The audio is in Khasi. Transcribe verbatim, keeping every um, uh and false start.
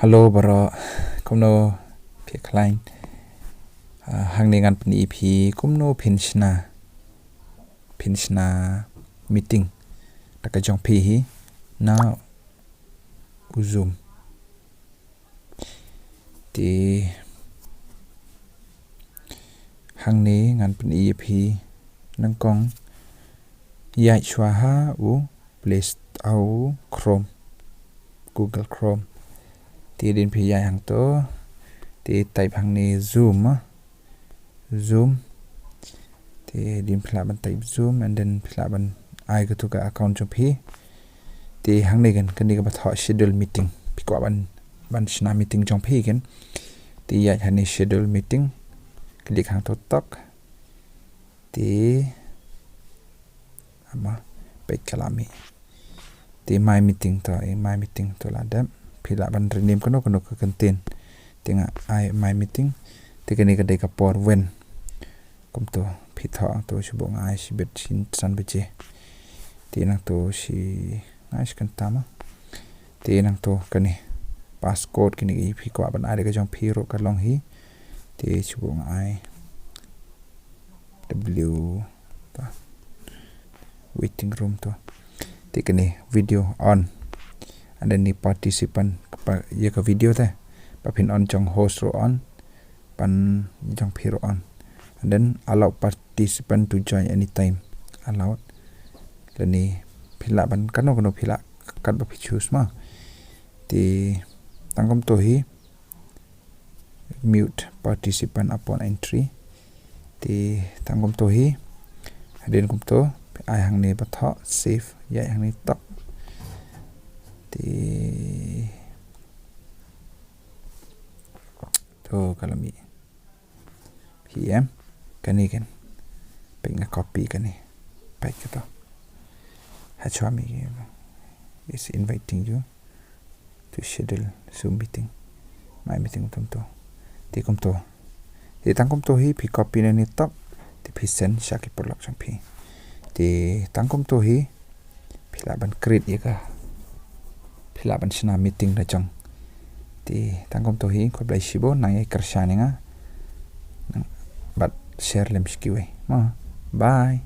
Hello baroh, kumno phi khlaiñ? Ah, hangne ngan pyni ïa phi kumno phin shna, phin shna meeting da ka jong phi hi na u Zoom. Te hangne ngan pyni ïa phi, nyngkong ïaid shuwa ha u Play Store, ha u Chrome, Google Chrome. Te hadien phi ïaid hangto, te type hangne Zoom, ah. Zoom. Te hadien phi lah ban type Zoom and then phi lah ban ai kato ka account jong phi. Te hangne kan, kane kaba thoh schedule meeting. Phi kwah ban, ban shna meeting jong phi kan. Te ïaid hangne schedule meeting. Click hangto tok. Te, ama, peit ka la mih. Te My Meeting to, eh, My Meeting to la dep. Phi lah ban rename kano kano ka kyntien. Te nga ai My Meeting. Te kane ka dei ka por wen. Kumto, phi thoh to, shu buh nga ai shibit shi san baje. Te nangto shi, nga ai shi kynta ma. Te nangto kane passcode kine ki phi kwah ban ai da ka jong phi ruh ka long hi. Te shu buh nga ai W, ta, waiting room to. Te kane video on. And then ne participant, ka, ïa ka video te. Ba phin on jong host ruh on. Ban jong phi ruh on. And then allow participant to join anytime. Allow. Lane phi lah ban kano kano phi lah, katba phi choose ma. Te tang kumto hi, mute participant upon entry. Te tang kumto hi, hadien kumto, ai hangne ba thoh, save, ïaid hangne tok. Te to ka la mih. Phi em, kane kan. Peit nga copy kane. Peit kato. Hachwa mi is inviting you to schedule Zoom meeting. My Meeting kumto. Te kumto. Te tang kumto hi phi copy nangne tok. Te phi send sha ki paralok jong phi. Te tang kumto hi phi lah ban create ïa ka, phi lah ban shna meeting da jong. Te tang kumto hi, khublei shibun, nang ïai kyrshan ïa nga. Nang, bad share lem sha kiwei. Ma, bye.